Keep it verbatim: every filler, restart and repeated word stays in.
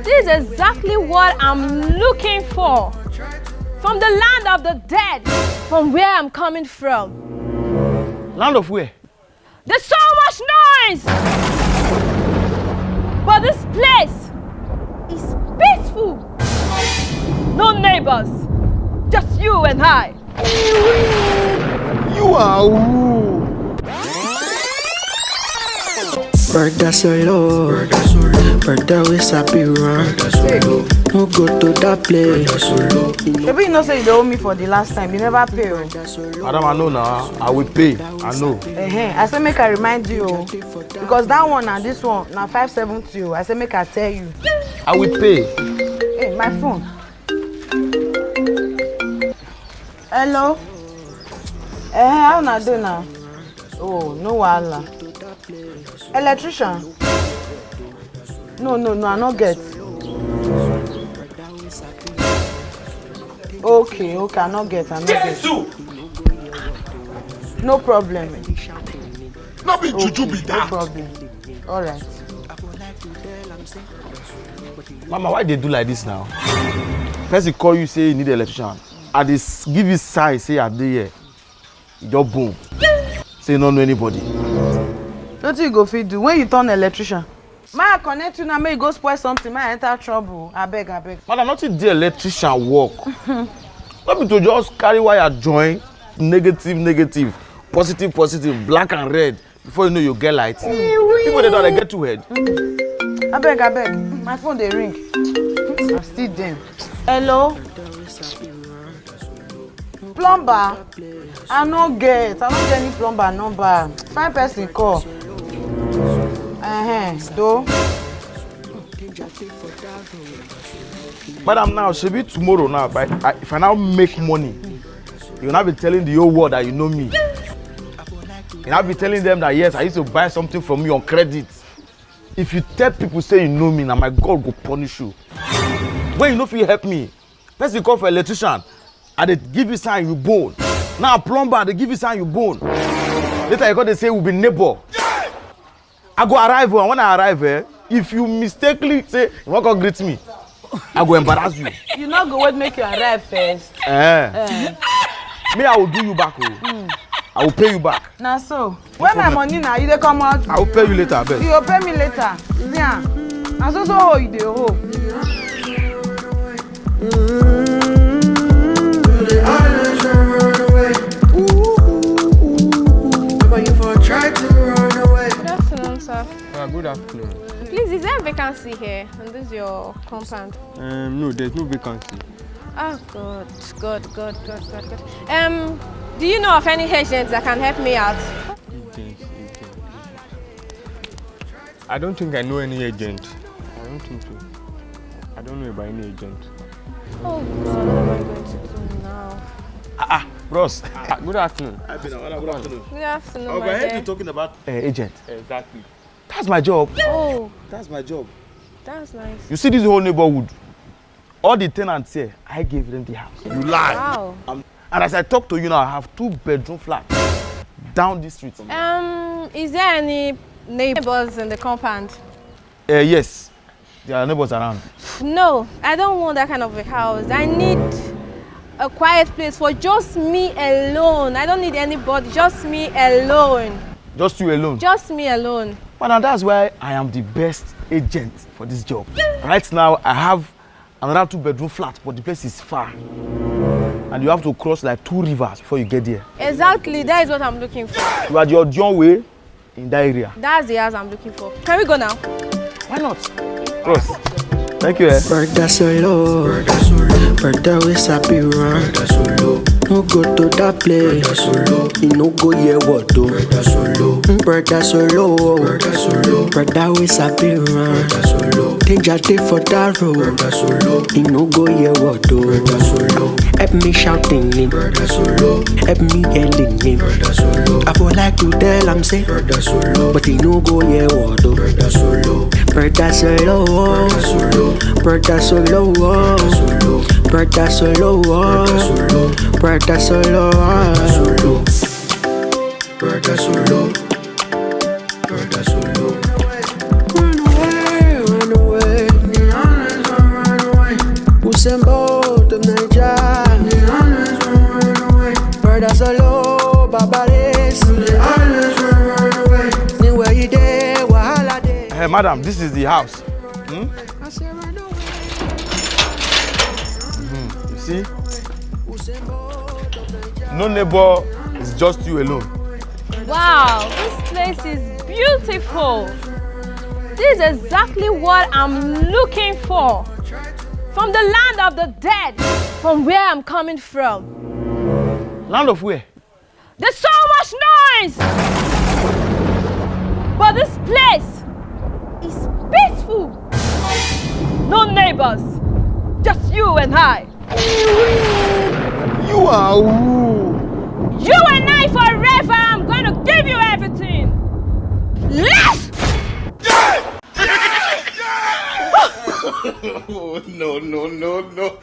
This is exactly what I'm looking for. From the land of the dead, from where I'm coming from. Land of where? There's so much noise! But this place is peaceful. No neighbors, just you and I. You are who? Brother solo, brother we sabi run. No go to that place. Shebi you know say you dey owe me for the last time, you never pay o. Madam, I know now. I will pay. I know. Ehen, I say make I remind you o, because that one and this one na five seventy o. I say make I tell you. I will pay. Hey, my phone. Hello. Eh, how una dey now? Oh, no wahala. Electrician? No, no, no, I no get. Okay, okay, I no get, I no get. No problem. No be juju be No that. problem. All right. Mama, why they do like this now? Person call you say you need electrician. I dey s- give you sign say I dey here. You just boom. Say you no know anybody. Wetin you go fit do when you turn electrician? Ma connect you now, make you go spoil something, ma enter trouble. Abeg, abeg. Madam, nothing dey electrician work. No be to just carry wire join negative, negative, positive, positive, black and red. Before you know, you get light. People dey don dey get two head. Abeg, abeg. My phone dey ring. I still dem. Hello. Plumber? I no get. I no get any plumber number. Find person call. Uh-huh. Do. Madam, now shebi tomorrow now, if I, I, if I now make money, you now be telling the whole world that you know me. You now be telling them that yes, I used to buy something from you on credit. If you tell people say you know me, now my God go punish you. When you no fit help me, person call for electrician, I dey give you sign you born. Now plumber, I dey give you sign you born. Later you go dey say we be neighbor. I go arrive o, and when I arrive, eh, if you mistakenly say you wan come greet me, I go embarrass you. You no go wait make you arrive first. Eh. Me, I will do you back o. I will pay you back. Na so. Where my money na? You dey come out? I will pay you later, abeg. You go pay me later. See am. Na so so hoe you dey hoe. Good afternoon, sir. Ah, good afternoon. Please, is there a vacancy here in this your compound? Um, no, there's no vacancy. Oh God, God, God, God, God, God. Um, do you know of any agents that can help me out? Agent, agent, agent. I don't think I know any agent. I don't think so. I don't know about any agent. Oh God, what am I going to do now? Ah, ah, bros. Ah, good afternoon. Good afternoon. Good afternoon, Oh, my but I heard dear. you talking about uh, agent. Exactly. That's my job. Oh, That's my job. That's nice. You see this whole neighborhood? All the tenants here, I gave them the house. You lie. Wow. And as I talk to you now, I have two bedroom flat down this street. Um, is there any neighbors in the compound? Uh, yes, there are neighbors around. No, I don't want that kind of a house. I need a quiet place for just me alone. I don't need anybody, just me alone. Just you alone. Just me alone. Madam, that's why I am the best agent for this job. Right now, I have another two bedroom flat, but the place is far. And you have to cross like two rivers before you get there. Exactly, that is what I'm looking for. You are the Odion way in that area. That's the house I'm looking for. Can we go now? Why not? Bros, thank you, eh? Brother solo, brother we sabi run. No go to that place. You no go hear what do. Brother solo, brother we sabi run. Danger dey for that road. You no go hear what do. Help me shout the name. Help me yell the name. I would like to tell am say, but he no go hear what do. Brother solo, brother solo, brother solo, brother solo. Brother solo, brother solo. Run away, run away. Adam, this is the house. Hmm? Hmm. You see? No neighbor, it's just you alone. Wow, this place is beautiful. This is exactly what I'm looking for. From the land of the dead, from where I'm coming from. Land of where? There's so much noise! But this place is peaceful. No neighbors, just you and I. You are who? You and I forever. I'm gonna give you everything. Let's Oh, no, no, no, no.